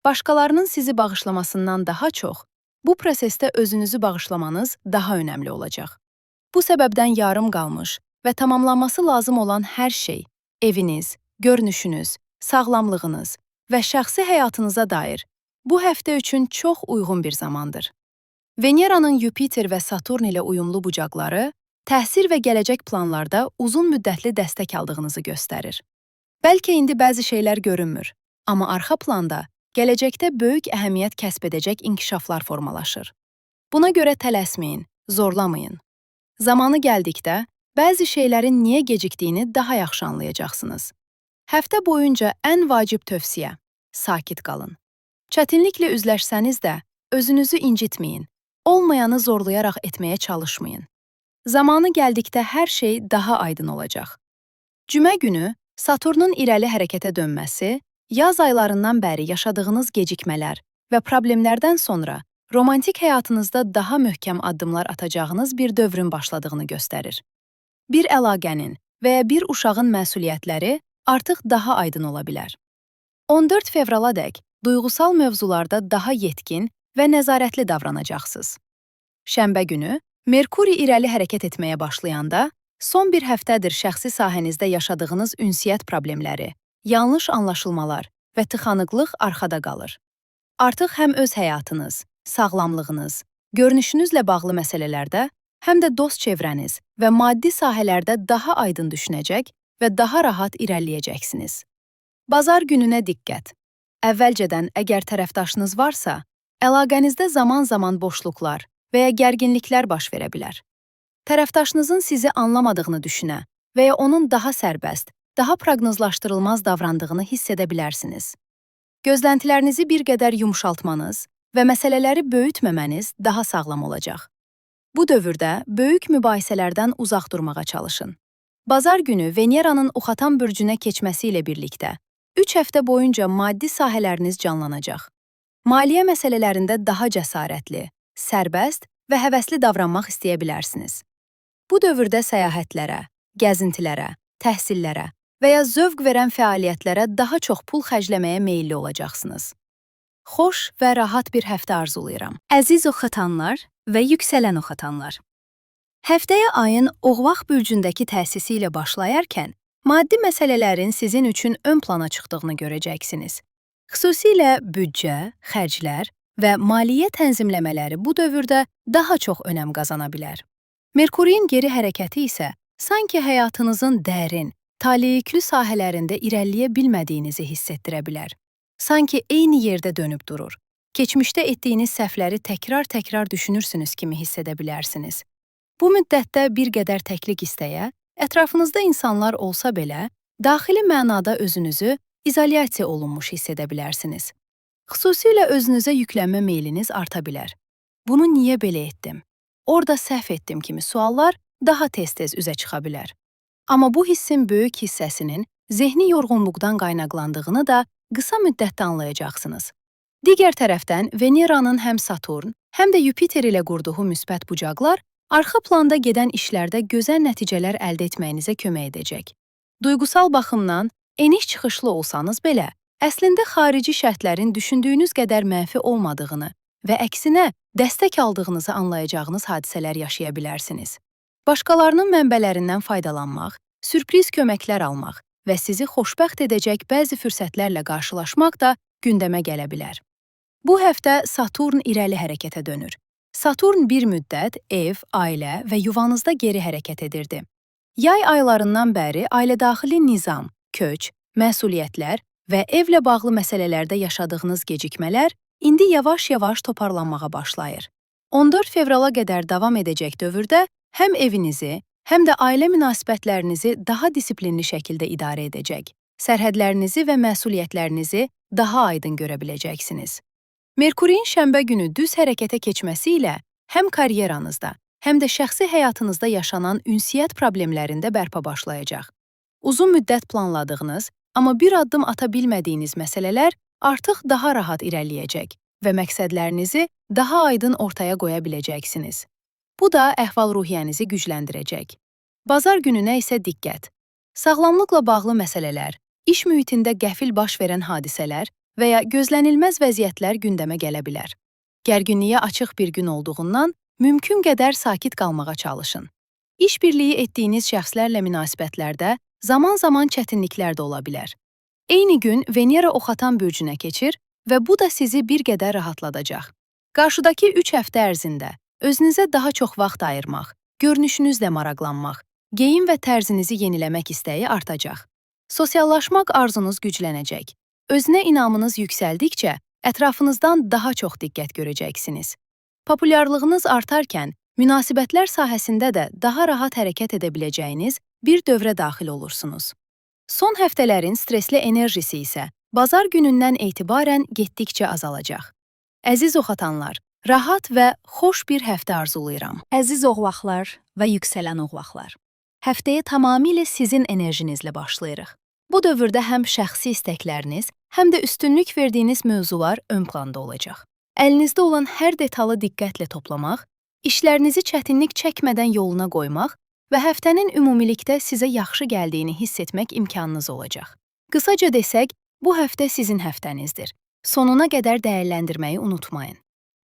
Başqalarının sizi bağışlamasından daha çox, bu prosesdə özünüzü bağışlamanız daha önəmli olacaq. Bu səbəbdən yarım qalmış və tamamlanması lazım olan hər şey, eviniz, görünüşünüz, sağlamlığınız və şəxsi həyatınıza dair bu həftə üçün çox uyğun bir zamandır. Veneranın Yupiter və Saturn ilə uyumlu bucaqları təhsil və gələcək planlarda uzun müddətli dəstək aldığınızı göstərir. Bəlkə indi bəzi şeylər görünmür, amma arxa planda gələcəkdə böyük əhəmiyyət kəsb edəcək inkişaflar formalaşır. Buna görə tələsməyin, zorlamayın. Zamanı gəldikdə bəzi şeylərin niyə gecikdiyini daha yaxşı anlayacaqsınız. Həftə boyunca ən vacib tövsiyə: sakit qalın. Çətinliklə üzləşsəniz də özünüzü incitməyin. Olmayanı zorlayaraq etməyə çalışmayın. Zamanı gəldikdə hər şey daha aydın olacaq. Cümə günü Saturnun irəli hərəkətə dönməsi, yaz aylarından bəri yaşadığınız gecikmələr və problemlərdən sonra romantik həyatınızda daha möhkəm addımlar atacağınız bir dövrün başladığını göstərir. Bir əlaqənin və ya bir uşağın məsuliyyətləri artıq daha aydın ola bilər. 14 fevrala dək duyğusal mövzularda daha yetkin və nəzarətli davranacaqsınız. Şənbə günü Merkuri irəli hərəkət etməyə başlayanda, son bir həftədir şəxsi sahənizdə yaşadığınız ünsiyyət problemləri, yanlış anlaşılmalar və tıxanıqlıq arxada qalır. Artıq həm öz həyatınız, sağlamlığınız, görünüşünüzlə bağlı məsələlərdə, həm də dost çevrəniz və maddi sahələrdə daha aydın düşünəcək və daha rahat irəliləyəcəksiniz. Bazar gününə diqqət. Əvvəlcədən əgər tərəfdaşınız varsa, əlaqənizdə zaman-zaman boşluqlar və ya gərginliklər baş verə bilər. Tərəfdaşınızın sizi anlamadığını düşünə və ya onun daha sərbəst, daha proqnozlaşdırılmaz davrandığını hiss edə bilərsiniz. Gözləntilərinizi bir qədər yumşaltmanız və məsələləri böyütməməniz daha sağlam olacaq. Bu dövrdə böyük mübahisələrdən uzaq durmağa çalışın. Bazar günü Veneranın Oxatan bürcünə keçməsi ilə birlikdə 3 həftə boyunca maddi sahələriniz canlanacaq. Maliyyə məsələlərində daha cəsarətli, sərbəst və həvəsli davranmaq istəyə bilərsiniz. Bu dövrdə səyahətlərə, gəzintilərə, təhsillərə və ya zövq verən fəaliyyətlərə daha çox pul xərcləməyə meyilli olacaqsınız. Xoş və rahat bir həftə arzulayıram. Əziz oxatanlar və yüksələn oxatanlar. Həftəyə ayın Oğlaq bürcündəki təsisi ilə başlayarkən maddi məsələlərin sizin üçün ön plana çıxdığını görəcəksiniz. Xüsusilə büdcə, xərclər və maliyyə tənzimləmələri bu dövrdə daha çox önəm qazana bilər. Merkuriyin geri hərəkəti isə sanki həyatınızın dərin, taleyüklü sahələrində irəliləyə bilmədiyinizi hiss etdirə bilər. Sanki eyni yerdə dönüb durur. Keçmişdə etdiyiniz səhvləri təkrar-təkrar düşünürsünüz kimi hiss edə bilərsiniz. Bu müddətdə bir qədər təklik istəyə, ətrafınızda insanlar olsa belə, daxili mənada özünüzü izolyasiya olunmuş hiss edə bilərsiniz. Xüsusilə özünüzə yüklənmə meyliniz arta bilər. Bunu niyə belə etdim? Orada səhv etdim kimi suallar daha tez-tez üzə çıxa bilər. Amma bu hissin böyük hissəsinin zehni yorğunluqdan qaynaqlandığını da qısa müddətdə anlayacaqsınız. Digər tərəfdən Veneranın həm Saturn, həm də Yupiter ilə qurduğu müsbət bucaqlar arxa planda gedən işlərdə gözəl nəticələr əldə etməyinizə kömək edəcək. Duyğusal baxımdan eniş-çıxışlı olsanız belə, əslində xarici şərtlərin düşündüyünüz qədər mənfi olmadığını və əksinə dəstək aldığınızı anlayacağınız hadisələr yaşaya bilərsiniz. Başqalarının mənbələrindən faydalanmaq, sürpriz köməklər almaq və sizi xoşbəxt edəcək bəzi fürsətlərlə qarşılaşmaq da gündəmə gələ bilər. Bu həftə Saturn irəli hərəkətə dönür. Saturn bir müddət ev, ailə və yuvanızda geri hərəkət edirdi. Yay aylarından bəri ailədaxili nizam, köç, məsuliyyətlər və evlə bağlı məsələlərdə yaşadığınız gecikmələr indi yavaş-yavaş toparlanmağa başlayır. 14 fevrala qədər davam edəcək dövrdə həm evinizi, həm də ailə münasibətlərinizi daha disiplinli şəkildə idarə edəcək, sərhədlərinizi və məsuliyyətlərinizi daha aydın görə biləcəksiniz. Merkurin şənbə günü düz hərəkətə keçməsi ilə həm karyeranızda, həm də şəxsi həyatınızda yaşanan ünsiyyət problemlərində bərpa başlayacaq. Uzun müddət planladığınız, amma bir addım ata bilmədiyiniz məsələlər artıq daha rahat irəliləyəcək və məqsədlərinizi daha aydın ortaya qoya biləcəksiniz. Bu da əhval-ruhiyyənizi gücləndirəcək. Bazar gününə isə diqqət. Sağlamlıqla bağlı məsələlər, iş mühitində qəfil baş verən hadisələr və ya gözlənilməz vəziyyətlər gündəmə gələ bilər. Gərginliyə açıq bir gün olduğundan mümkün qədər sakit qalmağa çalışın. İşbirliyi etdiyiniz şəxslərlə münasibətlərdə zaman-zaman çətinliklər də ola bilər. Eyni gün Venera Oxatan bürcünə keçir və bu da sizi bir qədər rahatladacaq. Qarşıdakı 3 həftə ərzində özünüzə daha çox vaxt ayırmaq, görünüşünüzlə maraqlanmaq, geyim və tərzinizi yeniləmək istəyi artacaq. Sosiallaşmaq arzunuz güclənəcək. Özünə inamınız yüksəldikcə ətrafınızdan daha çox diqqət görəcəksiniz. Populyarlığınız artarkən münasibətlər sahəsində də daha rahat hərəkət edə biləcəyiniz bir dövrə daxil olursunuz. Son həftələrin stresli enerjisi isə bazar günündən etibarən getdikcə azalacaq. Əziz oxatanlar, rahat və xoş bir həftə arzulayıram. Əziz oğlaqlar və yüksələn oğlaqlar. Həftəyə tamamilə sizin enerjinizlə başlayırıq. Bu dövrdə həm şəxsi istəkləriniz, həm də üstünlük verdiyiniz mövzular ön planda olacaq. Əlinizdə olan hər detalı diqqətlə toplamaq, işlərinizi çətinlik çəkmədən yoluna qoymaq və həftənin ümumilikdə sizə yaxşı gəldiyini hiss etmək imkanınız olacaq. Qısaca desək, bu həftə sizin həftənizdir. Sonuna qədər dəyərləndirməyi unutmayın.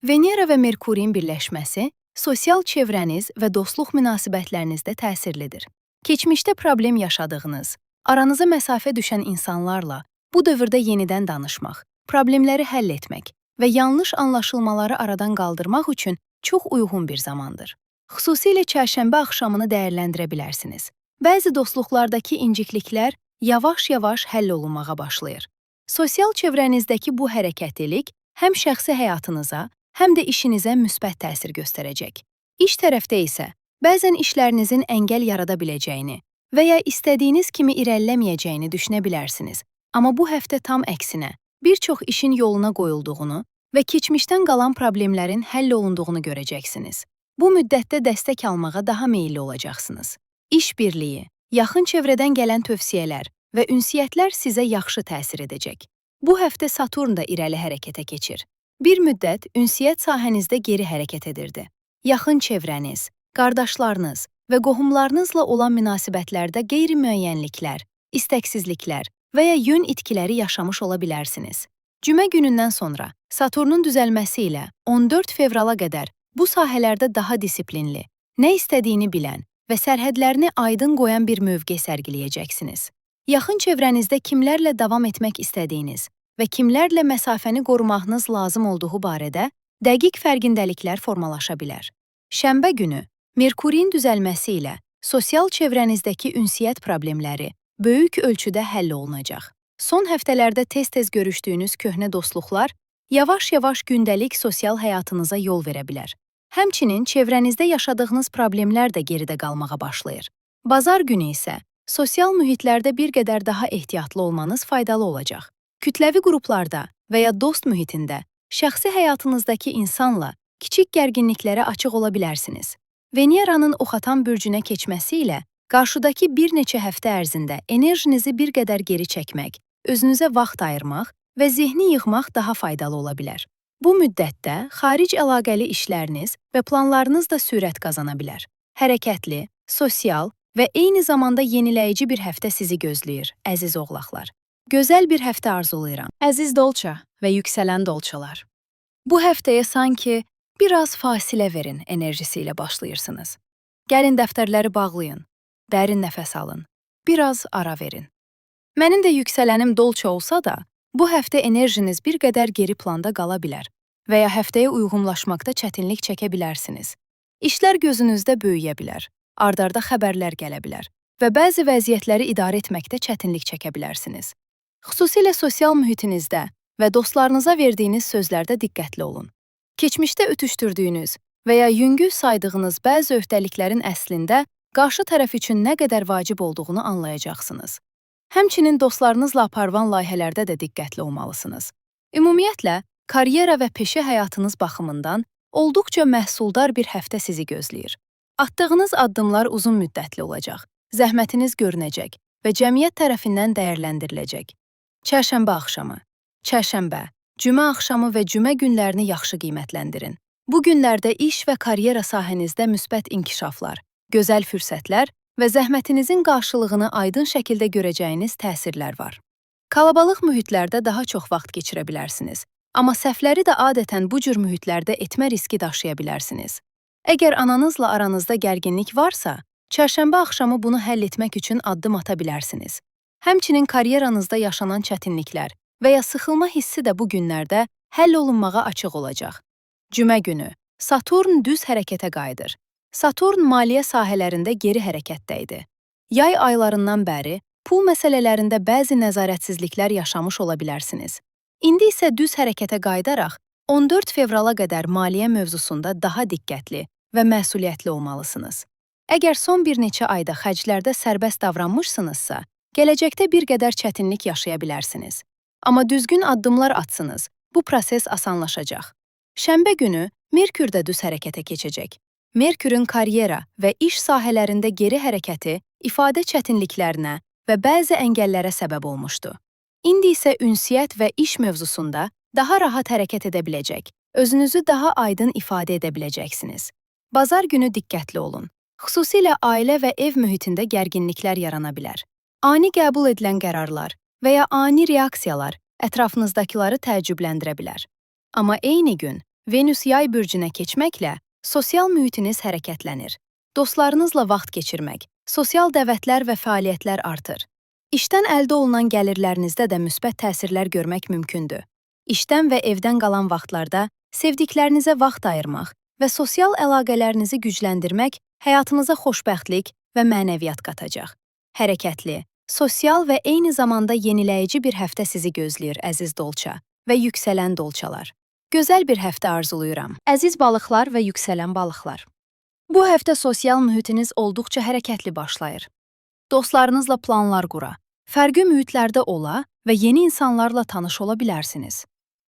Venera və Merkurin birləşməsi sosial çevrəniz və dostluq münasibətlərinizdə təsirlidir. Keçmişdə problem yaşadığınız, aranıza məsafə düşən insanlarla bu dövrdə yenidən danışmaq, problemləri həll etmək və yanlış anlaşılmaları aradan qaldırmaq üçün çox uyğun bir zamandır. Xüsusilə çərşənbə axşamını dəyərləndirə bilərsiniz. Bəzi dostluqlardakı incikliklər yavaş-yavaş həll olunmağa başlayır. Sosial çevrənizdəki bu hərəkətlilik həm şəxsi həyatınıza, həm də işinizə müsbət təsir göstərəcək. İş tərəfdə isə bəzən işlərinizin əngəl yarada biləcəyini və ya istədiyiniz kimi irəliləməyəcəyini düşünə bilərsiniz. Amma bu həftə tam əksinə, bir çox işin yoluna qoyulduğunu və keçmişdən qalan problemlərin həll olunduğunu görəcəksiniz. Bu müddətdə dəstək almağa daha meyilli olacaqsınız. İş birliyi, yaxın çevrədən gələn tövsiyələr və ünsiyyətlər sizə yaxşı təsir edəcək. Bu həftə Saturn da irəli hərəkətə keçir. Bir müddət ünsiyyət sahənizdə geri hərəkət edirdi. Yaxın çevrəniz, qardaşlarınız və qohumlarınızla olan münasibətlərdə qeyri-müəyyənliklər, istəksizliklər və ya yön itkiləri yaşamış ola bilərsiniz. Cümə günündən sonra Saturnun düzəlməsi ilə 14 fevrala qədər bu sahələrdə daha disiplinli, nə istədiyini bilən və sərhədlərini aydın qoyan bir mövqe sərgiləyəcəksiniz. Yaxın çevrənizdə kimlərlə davam etmək istədiyiniz və kimlərlə məsafəni qorumağınız lazım olduğu barədə dəqiq fərqindəliklər formalaşa bilər. Şənbə günü Merkurin düzəlməsi ilə sosial çevrənizdəki ünsiyyət problemləri böyük ölçüdə həll olunacaq. Son həftələrdə tez-tez görüşdüyünüz köhnə dostluqlar yavaş-yavaş gündəlik sosial həyatınıza yol verə bilər. Həmçinin çevrənizdə yaşadığınız problemlər də geridə qalmağa başlayır. Bazar günü isə sosial mühitlərdə bir qədər daha ehtiyatlı olmanız faydalı olacaq. Kütləvi qruplarda və ya dost mühitində şəxsi həyatınızdakı insanla kiçik gərginliklərə açıq ola bilərsiniz. Veneranın Oxatan bürcünə keçməsi ilə qarşıdakı bir neçə həftə ərzində enerjinizi bir qədər geri çəkmək, özünüzə vaxt ayırmaq və zehni yığmaq daha faydalı ola bilər. Bu müddətdə xaric əlaqəli işləriniz və planlarınız da sürət qazana bilər. Hərəkətli, sosial və eyni zamanda yeniləyici bir həftə sizi gözləyir, əziz oğlaqlar. Gözəl bir həftə arzulayıram. Əziz dolça və yüksələn dolçalar. Bu həftəyə sanki biraz fasilə verin enerjisi ilə başlayırsınız. Gəlin dəftərləri bağlayın, dərin nəfəs alın, biraz ara verin. Mənim də yüksələnim dolça olsa da, bu həftə enerjiniz bir qədər geri planda qala bilər və ya həftəyə uyğunlaşmaqda çətinlik çəkə bilərsiniz. İşlər gözünüzdə böyüyə bilər, ard-arda xəbərlər gələ bilər və bəzi vəziyyətləri idarə etməkdə çətinlik çəkə bilərsiniz. Xüsusilə sosial mühitinizdə və dostlarınıza verdiyiniz sözlərdə diqqətli olun. Keçmişdə ötüşdürdüyünüz və ya yüngül saydığınız bəzi öhdəliklərin əslində qarşı tərəf üçün nə qədər vacib olduğunu anlayacaqsınız. Həmçinin dostlarınızla aparılan layihələrdə də diqqətli olmalısınız. Ümumiyyətlə, karyera və peşə həyatınız baxımından olduqca məhsuldar bir həftə sizi gözləyir. Atdığınız addımlar uzun müddətli olacaq, zəhmətiniz görünəcək və cəmiyyət tərəfindən dəyərləndiriləcək. Çərşənbə axşamı. Çərşənbə, cümə axşamı və cümə günlərini yaxşı qiymətləndirin. Bu günlərdə iş və karyera sahənizdə müsbət inkişaflar, gözəl fürsətlər və zəhmətinizin qarşılığını aydın şəkildə görəcəyiniz təsirlər var. Kalabalıq mühitlərdə daha çox vaxt keçirə bilərsiniz, amma səhvləri də adətən bu cür mühitlərdə etmə riski daşıya bilərsiniz. Əgər ananızla aranızda gərginlik varsa, çərşənbə axşamı bunu həll etmək üçün addım ata bilərsiniz. Həmçinin karyeranızda yaşanan çətinliklər və ya sıxılma hissi də bu günlərdə həll olunmağa açıq olacaq. Cümə günü Saturn düz hərəkətə qayıdır. Saturn maliyyə sahələrində geri hərəkətdə idi. Yay aylarından bəri pul məsələlərində bəzi nəzarətsizliklər yaşamış ola bilərsiniz. İndi isə düz hərəkətə qayıdaraq 14 fevrala qədər maliyyə mövzusunda daha diqqətli və məsuliyyətli olmalısınız. Əgər son bir neçə ayda xərclərdə sərbəst davranmışsınızsa, gələcəkdə bir qədər çətinlik yaşaya bilərsiniz. Amma düzgün addımlar atsınız, bu proses asanlaşacaq. Şənbə günü Merkür də düz hərəkətə keçəcək. Merkürün karyera və iş sahələrində geri hərəkəti ifadə çətinliklərinə və bəzi əngəllərə səbəb olmuşdu. İndi isə ünsiyyət və iş mövzusunda daha rahat hərəkət edə biləcək, özünüzü daha aydın ifadə edə biləcəksiniz. Bazar günü diqqətli olun. Xüsusilə ailə və ev mühitində gərginliklər yarana bilər. Ani qəbul edilən qərarlar və ya ani reaksiyalar ətrafınızdakıları təəccübləndirə bilər. Amma eyni gün Venüs Yay bürcünə keçməklə sosial mühitiniz hərəkətlənir. Dostlarınızla vaxt keçirmək, sosial dəvətlər və fəaliyyətlər artır. İşdən əldə olunan gəlirlərinizdə də müsbət təsirlər görmək mümkündür. İşdən və evdən qalan vaxtlarda sevdiklərinizə vaxt ayırmaq və sosial əlaqələrinizi gücləndirmək həyatınıza xoşbəxtlik və mənəviyyat qatacaq. Hərəkətli, sosial və eyni zamanda yeniləyici bir həftə sizi gözləyir, əziz dolça və yüksələn dolçalar. Gözəl bir həftə arzulayıram. Əziz balıqlar və yüksələn balıqlar. Bu həftə sosial mühitiniz olduqca hərəkətli başlayır. Dostlarınızla planlar qura, fərqli mühitlərdə ola və yeni insanlarla tanış ola bilərsiniz.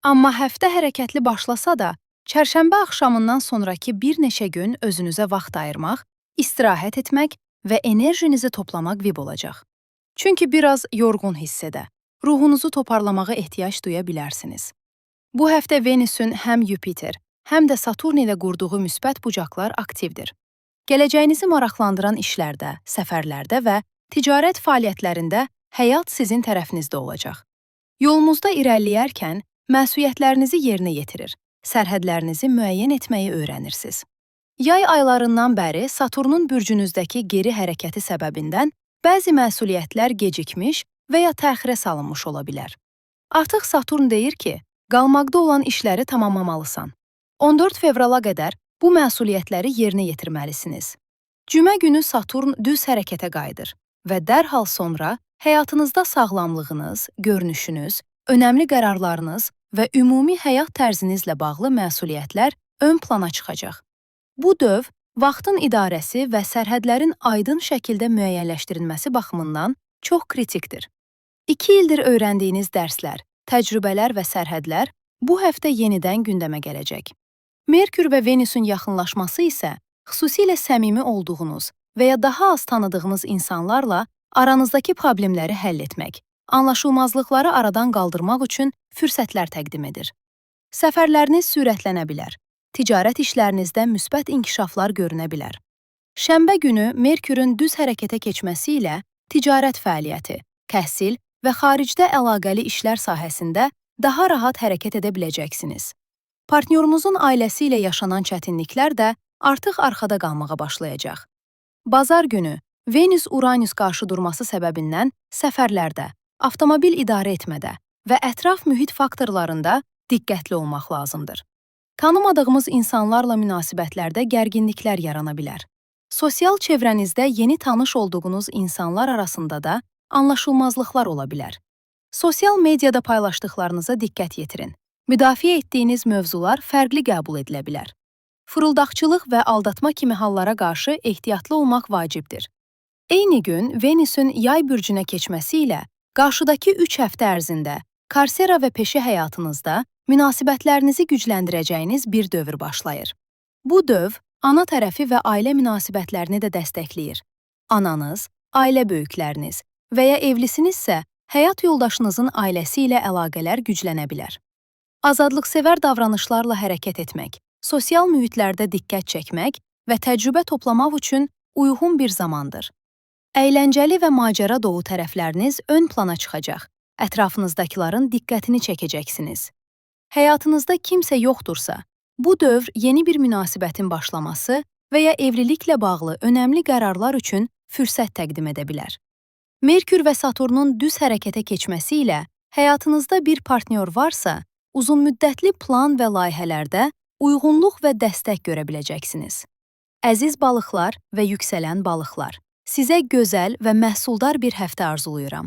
Amma həftə hərəkətli başlasa da, çərşənbə axşamından sonrakı bir neçə gün özünüzə vaxt ayırmaq, istirahət etmək və enerjinizi toplamaq vacib olacaq. Çünki biraz yorğun hiss edə, ruhunuzu toparlamağa ehtiyac duya bilərsiniz. Bu həftə Venüsün həm Yupiter, həm də Saturn ilə qurduğu müsbət bucaqlar aktivdir. Gələcəyinizi maraqlandıran işlərdə, səfərlərdə və ticarət fəaliyyətlərində həyat sizin tərəfinizdə olacaq. Yolunuzda irəliləyərkən məsuliyyətlərinizi yerinə yetirir, sərhədlərinizi müəyyən etməyi öyrənirsiniz. Yay aylarından bəri Saturnun bürcünüzdəki geri hərəkəti səbəbindən bəzi məsuliyyətlər gecikmiş və ya təxirə salınmış ola bilər. Artıq Saturn deyir ki, qalmaqda olan işləri tamamlamalısan. 14 fevrala qədər bu məsuliyyətləri yerinə yetirməlisiniz. Cümə günü Saturn düz hərəkətə qayıdır və dərhal sonra həyatınızda sağlamlığınız, görünüşünüz, önəmli qərarlarınız və ümumi həyat tərzinizlə bağlı məsuliyyətlər ön plana çıxacaq. Bu döv vaxtın idarəsi və sərhədlərin aydın şəkildə müəyyənləşdirilməsi baxımından çox kritikdir. 2 ildir öyrəndiyiniz dərslər, təcrübələr və sərhədlər bu həftə yenidən gündəmə gələcək. Merkür və Venüsün yaxınlaşması isə xüsusilə səmimi olduğunuz və ya daha az tanıdığınız insanlarla aranızdakı problemləri həll etmək, anlaşılmazlıqları aradan qaldırmaq üçün fürsətlər təqdim edir. Səfərləriniz sürətlənə bilər. Ticarət işlərinizdə müsbət inkişaflar görünə bilər. Şənbə günü Merkürün düz hərəkətə keçməsi ilə ticarət fəaliyyəti, təhsil və xaricdə əlaqəli işlər sahəsində daha rahat hərəkət edə biləcəksiniz. Partnyorunuzun ailəsi ilə yaşanan çətinliklər də artıq arxada qalmağa başlayacaq. Bazar günü Venüs-Uranüs qarşıdurması səbəbindən səfərlərdə, avtomobil idarə etmədə və ətraf mühit faktorlarında diqqətli olmaq lazımdır. Tanımadığımız insanlarla münasibətlərdə gərginliklər yarana bilər. Sosial çevrənizdə yeni tanış olduğunuz insanlar arasında da anlaşılmazlıqlar ola bilər. Sosial mediada paylaşdıqlarınıza diqqət yetirin. Müdafiə etdiyiniz mövzular fərqli qəbul edilə bilər. Fırıldaqçılıq və aldatma kimi hallara qarşı ehtiyatlı olmaq vacibdir. Eyni gün Venüsün Yay bürcünə keçməsi ilə qarşıdakı 3 həftə ərzində karyera və peşə həyatınızda münasibətlərinizi gücləndirəcəyiniz bir dövr başlayır. Bu dövr ana tərəfi və ailə münasibətlərini də dəstəkləyir. Ananız, ailə böyükləriniz və ya evlisinizsə, həyat yoldaşınızın ailəsi ilə əlaqələr güclənə bilər. Azadlıqsevər davranışlarla hərəkət etmək, sosial mühitlərdə diqqət çəkmək və təcrübə toplamaq üçün uyğun bir zamandır. Əyləncəli və macəra dolu tərəfləriniz ön plana çıxacaq. Ətrafınızdakıların diqqətini çəkəcəksiniz. Həyatınızda kimsə yoxdursa, bu dövr yeni bir münasibətin başlaması və ya evliliklə bağlı önəmli qərarlar üçün fürsət təqdim edə bilər. Merkür və Saturnun düz hərəkətə keçməsi ilə həyatınızda bir partnyor varsa, uzunmüddətli plan və layihələrdə uyğunluq və dəstək görə biləcəksiniz. Əziz balıqlar və yüksələn balıqlar, sizə gözəl və məhsuldar bir həftə arzulayıram.